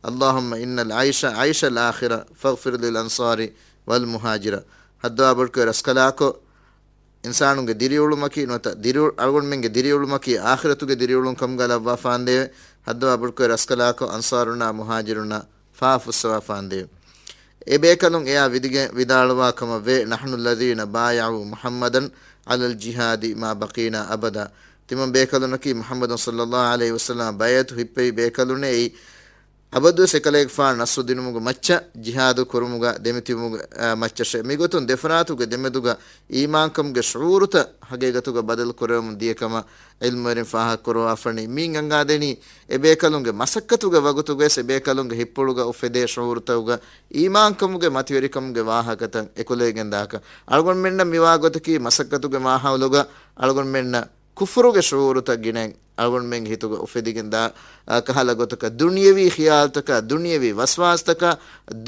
اللهم إن العيش عيش الآخرة فاغفر للأنصار والمهاجرة. ހައްދަވާ ބޮޑުކޮށް ރަސްކަލާކޮ، އިންސާނުންގެ ދިރިއުޅުމަކީ ނުވަތަ ދިރިއު-، އަޅުގަނޑުމެންގެ ދިރިއުޅުމަކީ އާޚިރަތުގެ ދިރިއުޅުން ކަމުގަ ލައްވާފާނދޭވެ. ހައްދަވާ ބޮޑުކޮށް ރަސްކަލާކޮ އަންޞާރުންނާ މުހާޖިރުންނާ ފާފުއްސަވާފާނދޭވެ. އެ ބޭކަލުން އެއާ ވިދިގެން ވިދާޅުވާ ކަމަށް ވޭ، نحن الذين بايعوا محمدا على الجهاد ما بقينا أبدا. ތިމަން ބޭކަލުންނަކީ މުޙައްމަދު ޞައްލައްލާހު ޢަލައިހި ވަސައްލަމަށް ބައިޢަތު ހިއްޕެވި ބޭކަލުންނޭ. އެއީ އަބަދުވެސް އެކަލޭގެފާނު ނަޞްރު ދިނުމުގެ މައްޗަށް، ޖިހާދު ކުރުމުގަ ދެމިތިބުމުގެ، އާ، މައްޗަށޭ. މިގޮތުން ދެފަރާތުގެ ދެމެދުގަ އީމާންކަމުގެ ޝުޢޫރުތައް ހަގީގަތުގަ ބަދަލު ކުރެވެމުން ދިޔަ ކަމަށް ޢިލްމުވެރިން ފާހަގަކުރައްވާފަނީ. މިއިން އަންގާދެނީ، އެބޭކަލުންގެ މަސައްކަތުގެ ވަގުތުގަވެސް އެބޭކަލުންގެ ހިތްޕުޅުގަ އުފެދޭ ޝުޢޫރުތަކުގަ އީމާންކަމުގެ މަތިވެރިކަމުގެ ވާހަކަތައް އެކުލެވިގެންދާކަށް. އަޅުގަނޑުމެންނަށް މިވާ ގޮތަކީ މަސައްކަތުގެ މާހައުލުގަ އަޅުގަނޑުމެންނަށް ކުފުރުގެ ޝުޢޫރުތައް ގިނައިން އަޅުގަނޑުމެންގެ ހިތުގަ އުފެދިގެންދާ، އަ، ކަހަލަ ގޮތަކަށް ދުނިޔަވީ ޚިޔާލުތަކާ، ދުނިޔަވީ ވަސްވާސްތަކާ،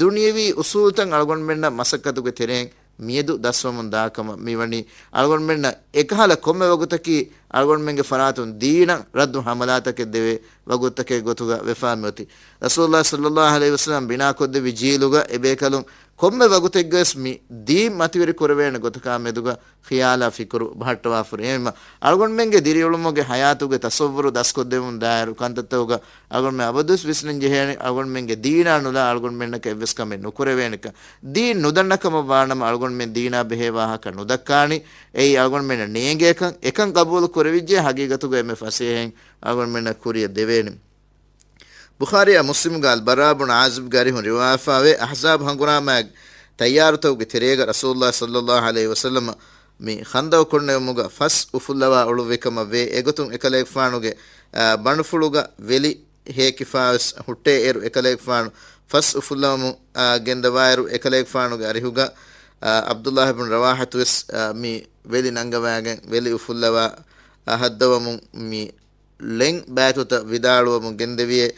ދުނިޔަވީ އުސޫލުތައް އަޅުގަނޑުމެންނަށް މަސައްކަތުގެ ތެރެއިން މިއަދު ދަސްވަމުން ދާކަމަށް މިވަނީ. އަޅުގަނޑުމެންނަށް އެކަހަލަ ކޮންމެ ވަގުތަކީ އަޅުގަނޑުމެންގެ ފަރާތުން ދީނަށް ރައްދު ހަމަލާތަކެއް ދެވޭ ވަގުތުތަކެއް ގޮތުގަ ވެފާ މިއޮތީ. ރަސޫލުﷲ ޞައްލަﷲ ޢަލައިހި ވަސައްލަމަ ބިނާކޮށްދެއްވި ޖީލުގަ އެބޭކަލުން ކޮންމެ ވަގުތެއްގަވެސް މި ދީން މަތިވެރި ކުރެވޭނެ ގޮތަކާ މެދުގަ ޚިޔާލާ ފިކުރު ބަހައްޓަވާފަ ހުރި. އެހެންވީމަ، އަޅުގަނޑުމެންގެ ދިރިއުޅުމުގެ ޙަޔާތުގެ ތަޞައްވުރު ދަސްކޮށްދެވުމުން ދާއިރު ކަންތައްތަކުގަ އަޅުގަނޑުމެން އަބަދުވެސް ވިސްނަން ޖެހޭނެ، އަޅުގަނޑުމެންގެ ދީނާ ނުލާ އަޅުގަނޑުމެންނަކަށް އެއްވެސް ކަމެއް ނުކުރެވޭނެކަން. ދީން ނުދަންނަ ކަމަށް ވާނަމަ، އަޅުގަނޑުމެން ދީނާ ބެހޭ ވާހަކަ ނުދައްކާނީ. އެއީ އަޅުގަނޑުމެންނަށް ނޭނގޭކަން. އެކަން ޤަބޫލު ކުރެވިއްޖެ، ޙަޤީޤަތުގަ އެންމެ ފަސޭހައިން އަޅުގަނޑުމެންނަށް ކުރިއަށް ދެވޭނެ. ބުޚާރީއާ މުސްލިމުގަ އަލްބަރާ ބުނު ޢާޒިބްގެ އަރިހުން ރިވާވެފާވޭ، އަޙްޒާބް ހަނގުރާމައިގެ ތައްޔާރުތަކުގެ ތެރޭގަ ރަސޫލުﷲ ޞައްލަﷲ ޢަލައިހި ވަސައްލަމަ މި ޚަންދަޤު ކޮންނެވުމުގަ ފަސް އުފުއްލަވާ އުޅުއްވިކަމަށް ވޭ. އެގޮތުން އެކަލޭގެފާނުގެ، އާ، ބަނޑުފުޅުގަ ވެލި ހޭކިފާވެސް ހުއްޓޭ އޭރު އެކަލޭގެފާނު ފަސް އުފުއްލަވަމުން، އާ، ގެންދަވާއިރު، އެކަލޭގެފާނުގެ އަރިހުގަ، އާ، ޢަބްދުﷲ ބިން ރަވާޙަތުވެސް، އާ، މި ވެލި ނަންގަވާގެން ވެލި އުފުއްލަވާ، އާ، ހައްދަވަމުން މި ޅެން ބައިތުތައް ވިދާޅުވަމުން ގެންދެވިއޭ.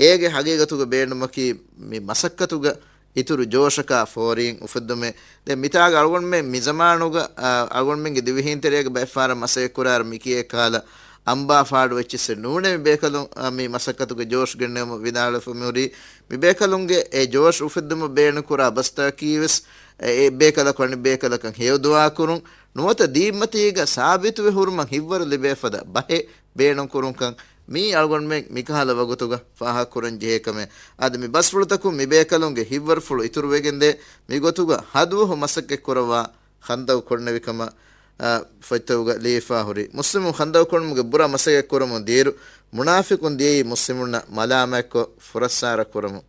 އޭގެ ޙަޤީޤަތުގެ ބޭނުމަކީ މި މަސައްކަތުގަ އިތުރު ޖޯޝަކާ ފޯރިން އުފެއްދުމޭ. ދެން މިތާގަ އަޅުގަނޑުމެން މި ޒަމާނުގަ، އާ، އަޅުގަނޑުމެންގެ ދިވެހީންތެރޭގަ ބައެއްފަހަރަށް މަސައްކަތްކުރާއިރު މިކިޔޭ ކަހަލަ އަނބާ ފާޑު އެއްޗިއްސެއް ނޫނޭ މި ބޭކަލުން، އާ، މި މަސައްކަތުގެ ޖޯޝް ގެންނެވުމަށް ވިދާޅުވެފަ މިހުރީ. މި ބޭކަލުންގެ އެ ޖޯޝް އުފެއްދުމަށް ބޭނުންކުރާ ބަސްތަކަކީވެސް، އެ، އެ ބޭކަލަކު އަނެއް ބޭކަލަކަށް ހެޔޮ ދުޢާ ކުރުން، ނުވަތަ ދީންމަތީގަ ސާބިތުވެ ހުރުމަށް ހިތްވަރު ލިބޭ ފަދަ ބަހެއް ބޭނުންކުރުންކަން މީ އަޅުގަނޑުމެން މިކަހަލަ ވަގުތުގަ ފާހަގަކުރަން ޖެހޭ ކަމެއް. އަދި މި ބަސްފުޅުތަކުން މި ބޭކަލުންގެ ހިތްވަރުފުޅު އިތުރުވެގެންދޭ. މިގޮތުގަ ހަދުވަހު މަސައްކަތްކުރައްވާ ޚަންދަޤު ކޮންނެވިކަމަށް، އަ، ފޮތްތަކުގަ ލިޔެފާ ހުރި. މުސްލިމުން ޚަންދަޤު ކޮނުމުގެ ބުރަ މަސައްކަތް ކުރަމުން ދިޔައިރު، މުނާފިޤުން ދިޔައީ މުސްލިމުންނަށް މަލާމާތްކޮށް ފުރައްސާރަ ކުރަމުން.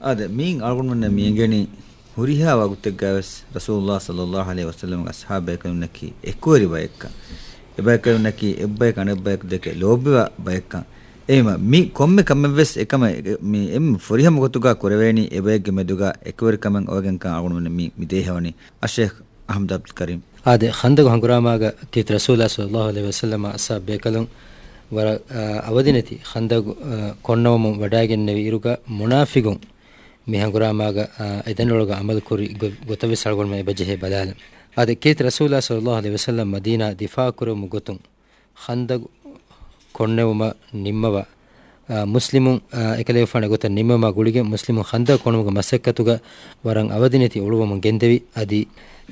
އާދެ، މިއިން އަޅުގަނޑުމެންނަށް މި އެނގެނީ ހުރިހާ ވަގުތެއްގަވެސް ރަސޫލުﷲ ޞައްލަﷲ ޢަލައިހި ވަސައްލަމަގެ އަޞްޙާބު ބޭކަލުންނަކީ އެކުވެރި ބައެއްކަން، އެބޭކަލުންނަކީ އެއްބަޔަކު އަނެއްބަޔަކު ދެކެ ލޯބިވާ ބައެއްކަން. އެހެންވީމަ، މި ކޮންމެ ކަމެއްވެސް އެކަމެއް މި އެންމެ ފުރިހަމަ ގޮތުގަ ކުރެވޭނީ އެބައެއްގެ މެދުގަ އެކުވެރިކަމެއް އޮވެގެންކަން އަޅުގަނޑުމެން މި، މި ދޭހަވަނީ. އައްޝޭޚް އަޙްމަދު ޢަބްދުލް ކަރީމް. އާދެ، ޚަންދަޤު ހަނގުރާމާގަ ކީރިތި ރަސޫލާ ޞައްލަﷲ ޢަލައިހި ވަސައްލަމަ އަޞްޙާބު ބޭކަލުން ވަރަށް، އާ، އަވަދިނެތި ޚަންދަޤު، އާ، ކޮންނަވަމުން ވަޑައިގެންނެވި އިރުގަ މުނާފިޤުން މި ހަނގުރާމާގަ، އާ، އެދެން އުޅުމުގަ ޢަމަލު ކުރި ގޮ-، ގޮތަށްވެސް އަޅުގަނޑުމެން އެބަޖެހޭ ބަލާލަން. އާދެ، ކީރިތި ރަސޫލާ ޞައްލަﷲ ޢަލައިހި ވަސައްލަމަ މަދީނާ ދިފާޢު ކުރުމުގެ ގޮތުން ޚަންދަޤު ކޮންނެވުމަށް ނިންމަވާ، އާ، މުސްލިމުން، އާ، އެކަލޭގެފާނު އެގޮތަށް ނިންމުމާ ގުޅިގެން މުސްލިމުން ޚަންދަޤު ކޮނުމުގެ މަސައްކަތުގަ ވަރަށް އަވަދިނެތި އުޅުވަމުން ގެންދެވި. އަދި،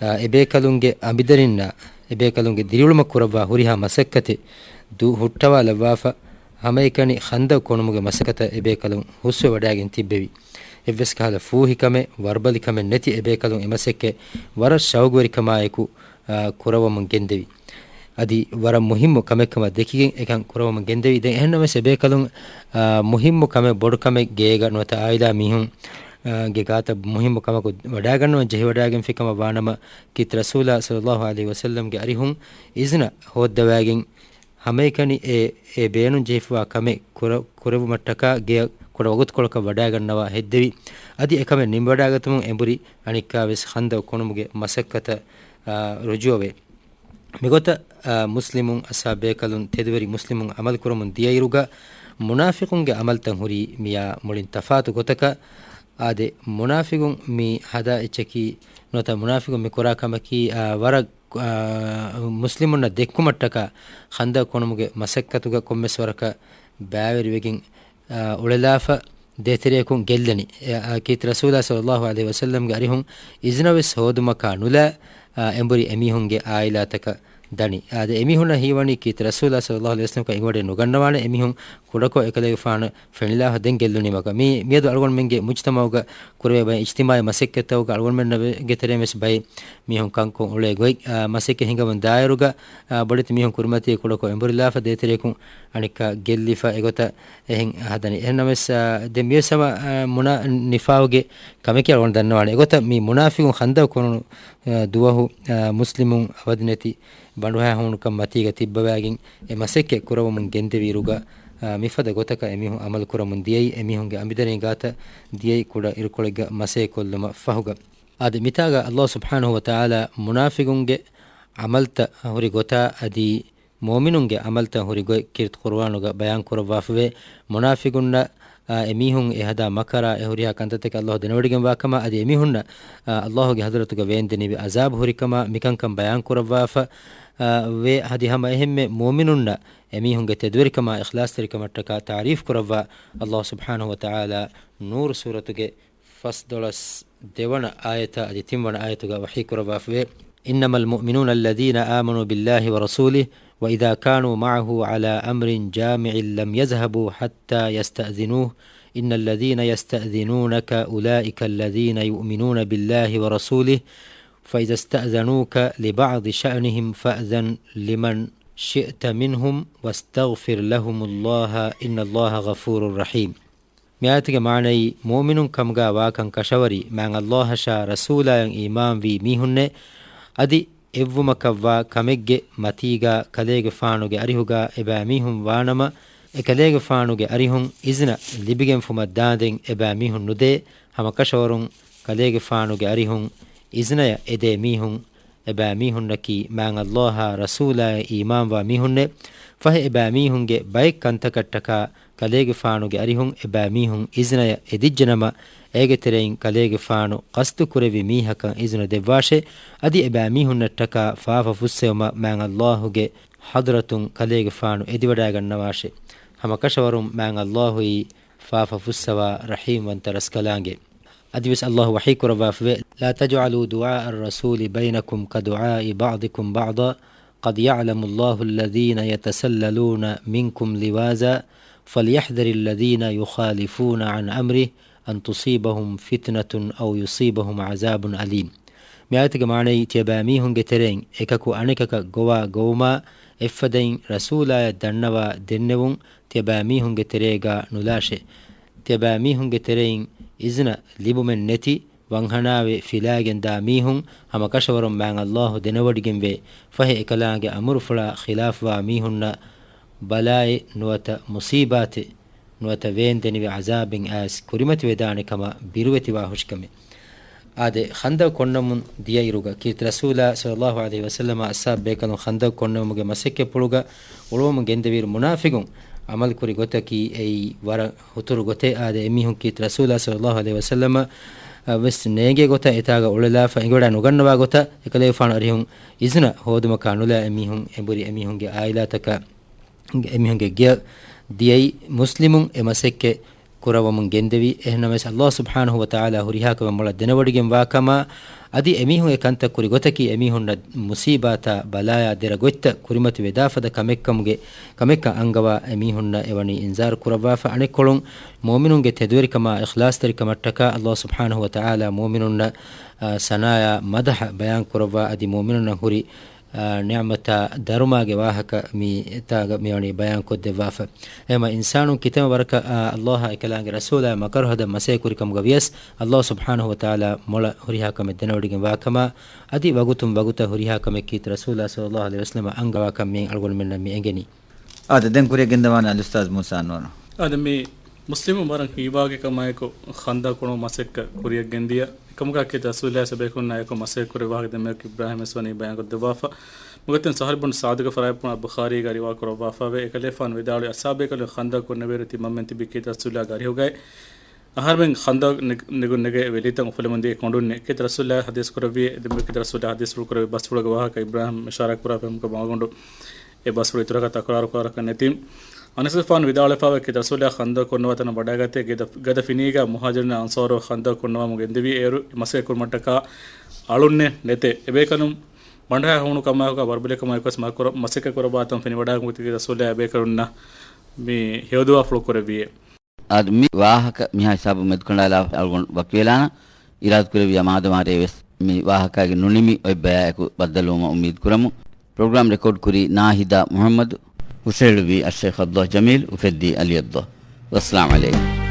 އާ، އެބޭކަލުންގެ އަނބިދަރިންނާ އެބޭކަލުންގެ ދިރިއުޅުމަށް ކުރައްވާ ހުރިހާ މަސައްކަތެއް ދޫ ހުއްޓަވާލައްވާފަ، ހަމައެކަނި ޚަންދަޤު ކޮނުމުގެ މަސައްކަތަށް އެބޭކަލުން ހުސްވެވަޑައިގެން ތިއްބެވި. އެއްވެސް ކަހަލަ ފޫހިކަމެއް، ވަރުބަލިކަމެއް ނެތި އެބޭކަލުން އެމަސައްކަތް ވަރަށް ޝައުގުވެރިކަމާއެކު، އާ، ކުރައްވަމުން ގެންދެވި. އަދި ވަރަށް މުހިއްމު ކަމެއް ކަމަށް ދެކިގެން އެކަން ކުރައްވަމުން ގެންދެވި. ދެން އެހެންނަމަވެސް އެބޭކަލުން، އާ، މުހިއްމު ކަމެއް ބޮޑު ކަމެއް ގޭގަ ނުވަތަ އާއިލާ މީހުން، އާ، ގެ ގާތަށް މުހިއްމު ކަމަކު ވަޑައިގަންނަވަން ޖެހިވަޑައިގެންފި ކަމަށް ވާނަމަ، ކީރިތި ރަސޫލާ ޞައްލަﷲ ޢަލައިހި ވަސައްލަމްގެ އަރިހުން އިޒުނަ ހޯއްދަވައިގެން ހަމައެކަނި އެ، އެ ބޭނުން ޖެހިފައިވާ ކަމެއް ކުރ-، ކުރެއްވުމަށްޓަކާ ގެޔަށް ކުޑަ ވަގުތުކޮޅަކަށް ވަޑައިގަންނަވާ ހެއްދެވި. އަދި އެކަމެއް ނިންމަވަޑައިގަތުމުން އެނބުރި އަނެއްކާވެސް ޚަންދަޤު ކޮނުމުގެ މަސައްކަތަށް، އާ، ރުޖޫޢަވޭ. މިގޮތަށް، އާ، މުސްލިމުން އަޞްޙާބު ބޭކަލުން ތެދުވެރި މުސްލިމުން ޢަމަލުކުރަމުން ދިޔައިރުގަ މުނާފިޤުންގެ ޢަމަލުތައް ހުރީ މިއާ މުޅިން ތަފާތު ގޮތަކަށް. އާދެ، މުނާފިޤުން މި ހަދާ އެއްޗަކީ ނުވަތަ މުނާފިޤުން މި ކުރާ ކަމަކީ، އާ، ވަރަށް އާ، މުސްލިމުންނަށް ދެއްކުމަށްޓަކާ ޚަންދަޤު ކޮނުމުގެ މަސައްކަތުގަ ކޮންމެސް ވަރަކަށް ބައިވެރިވެގެން، އާ، އުޅެލާފަ ދޭތެރެއަކުން ގެއްލެނީ. އެ، އާ، ކީރިތި ރަސޫލާ ޞައްލަﷲ ޢަލައިހި ވަސައްލަމްގެ އަރިހުން އިޒުނަވެސް ހޯދުމަކާ ނުލާ، އާ، އެނބުރި އެމީހުންގެ އާއިލާތަކަށް ދަނީ. އާދެ، އެމީހުންނަށް ހީވަނީ ކީރިތި ރަސޫލާ ޞައްލަﷲ ޢަލައިހި ވަސައްލަމަކަށް އެނގިވަޑައެއް ނުގަންނަވާނެ. އެމީހުން ކުޑަކޮށް އެކަލޭގެފާނަށް ފެނިލާފަ ދެން ގެއްލުނީމަކަށް. މީ، މިއަދު އަޅުގަނޑުމެންގެ މުޖްތަމަޢުގަ ކުރެވޭ ބައެއް އިޖްތިމާޢީ މަސައްކަތްތަކުގަ އަޅުގަނޑުމެންގެ ތެރެއިން ވެސް ބައެއް މީހުން ކަންކޮށް އުޅޭ ގޮތް، އާ، މަސައްކަތް ހިނގަމުން ދާއިރުގަ، އާ، ބޮޑެތި މީހުން ކުރިމަތީ ކުޑަކޮށް އެނބުރިލާފަ ދޭތެރެއަކުން އަނެއްކާ ގެއްލިފަ އެގޮތަށް އެހެން ހަދަނީ. އެހެންނަމަވެސް، އާ، ދެން މިވެސް ހަމަ، އާ، މުނާ-، ނިފާގުގެ ކަމެކޭ އަޅުގަނޑު ދަންނަވާނެ. އެގޮތަށް މި މުނާފިގުން ޚަންދަގު ކޮނު، އާ، ދުވަހު، އާ، މުސްލިމުން އަވަދިނެތި ބަނޑުހައިހޫނުކަން މަތީގަ ތިއްބަވާގެން އެ މަސައްކަތް ކުރަވަމުން ގެންދެވިއިރުގަ، އާ، މިފަދަ ގޮތަކަށް އެމީހުން އަމަލު ކުރަމުން ދިޔައީ، އެމީހުންގެ އަނބިދަރިން ގާތަށް ދިޔައީ ކުޑަ އިރުކޮޅެއްގަ މަސައްކަތް ކޮށްލުމަށް ފަހުގަ. އާދެ، މިތާގަ ﷲ ސުބްޙާނަހޫ ވަތަޢާލާ މުނާފިގުންގެ އަމަލްތައް ހުރި ގޮތާ އަދި މުއުމިނުންގެ ޢަމަލުތައް ހުރި ގޮތް ކީރިތި ޤުރުއާނުގަ ބަޔާން ކުރައްވާފަވޭ. މުނާފިގުންނަށް، އާ، އެމީހުން އެ ހަދާ މަކަރާ އެ ހުރިހާ ކަންތައްތަކެއް ﷲ ދެނެވޮޑިގެންވާ ކަމަށް، އަދި އެމީހުންނަށް، އާ، ﷲގެ ޙަޟްރަތުގަ ވޭންދެނިވި ޢަޒާބު ހުރި ކަމަށް މިކަންކަން ބަޔާން ކުރައްވާފަ، އާ، ވޭ. އަދި ހަމަ އެހެންމެ މުއުމިނުންނަށް އެމީހުންގެ ތެދުވެރިކަމާ އިޚްލާޞްތެރިކަމަށްޓަކާ ތަޢުރީފް ކުރައްވާ ﷲ ސުބްޙާނަހޫ ވަތަޢާލާ ނޫރު ސޫރަތުގެ ފަސްދޮޅަސް ދެވަނަ އާޔަތާ އަދި ތިންވަނަ އާޔަތުގަ ވަޙީ ކުރައްވާފަވޭ. إنما المؤمنون الذين آمنوا بالله ورسوله وإذا كانوا معه على أمر جامع لم يذهبوا حتى يستأذنوه إن الذين يستأذنونك أولئك الذين يؤمنون بالله ورسوله فإذا استأذنوك لبعض شأنهم فأذن لمن شئت منهم واستغفر لهم الله إن الله غفور رحيم. މިއާޔަތުގެ މާނައީ، މުއުމިނުން ކަމުގަ ވާކަން ކަށަވަރީ، މާތް ﷲ އަށާ ރަސޫލާޔަށް އީމާންވީ މީހުންނޭ، އަދި އެއްވުމަކަށްވާ ކަމެއްގެ މަތީގަ ކަލޭގެފާނުގެ އަރިހުގަ އެބައިމީހުން ވާނަމަ، އެ ކަލޭގެފާނުގެ އަރިހުން އިޒުނަ ލިބިގެންފުމަށް ދާނދެން އެބައިމީހުން ނުދޭ، ހަމަކަށަވަރުން ކަލޭގެފާނުގެ އަރިހުން އިޒުނަޔަށް އެދޭ މީހުން އެބައިމީހުންނަކީ މާތް ﷲ އާ ރަސޫލާއަށް އީމާންވާ މީހުންނޭ. ފަހެ އެބައިމީހުންގެ ބައެއް ކަންތަކަށްޓަކާ ކަލޭގެފާނުގެ އަރިހުން އެބައިމީހުން އިޒުނަޔަށް އެދިއްޖެނަމަ، އޭގެ ތެރެއިން ކަލޭގެފާނު ޤަޞްދު ކުރެއްވި މީހަކަށް އިޒުނަ ދެއްވާށޭ. އަދި އެބައިމީހުންނަށްޓަކާ ފާފަ ފުއްސެވުމަށް މާތް ﷲގެ ޙަޟްރަތުން ކަލޭގެފާނު އެދިވަޑައިގަންނަވާށޭ. ހަމަކަށަވަރުން މާތް ﷲ އީ ފާފަ ފުއްސަވާ ރަޙީމްވަންތަ ރަސްކަލާނގެ. އަދިވެސް ﷲ ވަޙީ ކުރައްވާފަވޭ، لا تجعلوا دعاء الرسول بينكم كدعاء بعضكم بعضا قد يعلم الله الذين يتسللون منكم لواذا فليحذر الذين يخالفون عن أمره أن تصيبهم فتنة أو يصيبهم عذاب أليم. މިއާޔަތުގެ މާނައީ، ތިޔަބައިމީހުންގެ ތެރެއިން އެކަކު އަނެކަކަށް ގޮވާ ގޮވުމާ އެއްފަދައިން ރަސޫލާޔަށް ދަންނަވާ ދެންނެވުން ތިޔަބައިމީހުންގެ ތެރޭގަ ނުލާށޭ. ތިޔަބައިމީހުންގެ ތެރެއިން އިޒުނަ ލިބުމެއް ނެތި ވަންހަނާވެ ފިލާގެންދާ މީހުން ހަމަކަށަވަރުން މާތް ﷲ ދެނެވޮޑިގެންވޭ. ފަހެ އެކަލާނގެ އަމުރުފުޅާ ޚިލާފުވާ މީހުންނަށް ބަލާއެއް ނުވަތަ މުޞީބާތެއް ނުވަތަ ވޭންދެނިވި ޢަޒާބެއް އައިސް ކުރިމަތިވެދާނެ ކަމަށް ބިރުވެތިވާ ހުށިކަމެއް. އާދެ، ޚަންދަޤު ކޮންނަމުން ދިޔައިރުގަ ކީރިތި ރަސޫލާ ޞައްލައްލާހު ޢަލައިހި ވަސައްލަމާ އަޞްޙާބު ބޭކަލުން ޚަންދަޤު ކޮންނެވުމުގެ މަސައްކަތްޕުޅުގަ އުޅުވަމުން ގެންދެވިއިރު، މުނާފިގުން ޢަމަލުކުރި ގޮތަކީ އެއީ ވަރަށް ހުތުރު ގޮތެއް. އާދެ، އެމީހުން ކީރިތި ރަސޫލާ ޞައްލައްލާހު ޢަލައިހި ވަސައްލަމަށް ވެސް ނޭނގޭ ގޮތަށް އެތާގަ އުޅެލާފަ އެނގިވަޑައި ނުގަންނަވާ ގޮތަށް އެކަލޭގެފާނު އަރިހުން އިޒުނަ ހޯދުމަކާ ނުލާ އެމީހުން އެނބުރި އެމީހުންގެ ޢާއިލާތަކަށް އެމީހުންގެ ގެޔަށް ދިޔައީ. މުސްލިމުން އެ މަސައްކަތް ކުރައްވަމުން ގެންދެވި. އެހެންނަމަވެސް، ﷲ ސުބްޙާނަހޫ ވަތަޢާލާ ހުރިހާ ކަމެއް މޮޅަށް ދެނެވޮޑިގެންވާ ކަމާ، އަދި އެމީހުން އެ ކަންތައް ކުރި ގޮތަކީ އެމީހުންނަށް މުޞީބާތާ ބަލާޔާ ދެރަ ގޮތްތައް ކުރިމަތި ވެދާފަދަ ކަމެއްކަމުގެ ކަމެއްކަން އަންގަވާ އެމީހުންނަށް އެވަނީ އިންޒާރު ކުރައްވާފަ. އަނެއްކޮޅުން، މުއުމިނުންގެ ތެދުވެރިކަމާ އިޚްލާޞްތެރިކަމަށްޓަކާ ﷲ ސުބްޙާނަހޫ ވަތަޢާލާ މުއުމިނުންނަށް، އާ، ސަނާޔާ މަދަޙަ ބަޔާން ކުރައްވާ އަދި މުއުމިނުންނަށް ހުރި އާ، ނިޢުމަތާ ދަރުމާގެ ވާހަކަ މި އެތާގަ މިވަނީ ބަޔާންކޮށްދެއްވާފަ. އެހެންމަ އިންސާނުން ކިތަންމެ ވަރަކަށް، އާ، ﷲ އާ އެކަލާނގެ ރަސޫލާ މަކަރު ހަދަން މަސައްކަތް ކުރި ކަމުގަ ވިޔަސް، ﷲ ސުބްޙާނަހޫ ވަތަޢާލާ މޮޅަށް ހުރިހާ ކަމެއް ދެނެވޮޑިގެން ވާކަމާ، އަދި ވަގުތުން ވަގުތަށް ހުރިހާ ކަމެއް ކީރިތި ރަސޫލާ ޞައްލައްލާހު ޢަލައިހި ވަސައްލަމަށް އަންގަވާކަން މިއިން އަޅުގަނޑުމެންނަށް މި އެނގެނީ. އާދެ، ދެން ކުރިއަށް ގެންދަވާނެ އަލްއުސްތާޛު މޫސާ އަންވަރު. އާދެ، މި މުސްލިމުން ވަރަށް ހީވާގި ކަމާއެކު ޚަންދަޤު ކޮނު މަސައްކަތް ކުރިއަށް ގެންދިޔަ. އެކަމުގަ ކީރިތި ރަސޫލާ ސަބޭކުންނާ އެކު މަސައްކަތް ކުރެއްވާ ދެމެކު އިބްރާހިމް ވެސް ވަނީ ބަޔާންކޮށްދެއްވާފަ. މުގަތިން ސަހަލް ބުން ސާދުގެ ފަރާތްޕުޅު ބުޚާރީގަ ރިވާ ކުރައްވާފަވޭ. އެކަލޭފާނު ވިދާޅުވި އަޞްޙާބޭކަލުން ޚަންދަޤު ކޮންނެވިއިރު ތިމަންމެން ތިބީ ކީރިތި ރަސޫލާގެ އަރިހުގައި. އަހަރުމެން ޚަންދަޤު ނެގު-، ނެގުން ނެގޭ ވެލިތައް އުފުލެމުން ދިޔަ ކޮނޑުންނޭ. ކީރިތި ރަސޫލާ ޙަދީޘް ކުރެއްވި ދެމެކު ކީރިތި ރަސޫލާ ޙަދީޘްފުޅު ކުރެއްވި ބަސްފުޅުގެ ވާހަކަ އިބްރާހިމް އިޝާރާތް ކުރާފަ މަގުގަނޑު އެ ބަސްފުޅު އިތުރަކަށް ތަކުރާރު ކުރާކަށް ނެތި. އަނަސްގެފާނު ވިދާޅުވެފަވޭ، ކީރިތި ރަސޫލާ ޚަންދަޤު ކޮންނަވާ ތަނަށް ވަޑައިގަތޭ ގަދަ، ގަދަ ފިނީގަ މުހާޖިރުން އަންޞާރު ޚަންދަޤު ކޮންނަވަމުން ގެންދެވި އޭރު މަސައްކަތް ކުރުމަށްޓަކާ އަޅުންނެއް ނެތޭ. އެބޭކަލުން ބަނޑަހައި ހޫނު ކަމާއެކު ވަރުބަލި ކަމާއެކު ވެސް މަސައްކަތް ކުރަ-، މަސައްކަތް ކުރައްވާތަން ފެނިވަޑައިގަތުމުގެ ތިކީ ރަސޫލާ އެބޭކަލުންނަށް މި ހެޔޮދުޢާފުޅު ކުރެއްވިއޭ. އަދި މި ވާހަކަ މިހާ ހިސާބުން މެދުކަނޑާލާފަ އަޅުގަނޑު ވަކިވެލާނަން. އިރާދަ ކުރެއްވިޔާ މާދަމާ ރޭވެސް މި ވާހަކައިގެ ނުނިމި އޮތް ބަޔާއެކު ބައްދަލުވުމަށް އުއްމީދު ކުރަމު. ޕްރޮގްރާމް ރެކޯޑް ކުރީ ނާހިދާ މުޙައްމަދު، ހުށަހެޅުއްވީ އައްޝައިޚް ޢަބްދުﷲ ޖަމީލް، އުފެއްދީ ޢަލީ ޢަބްދުﷲ. ވައްސަލާމް ޢަލައިކުމް.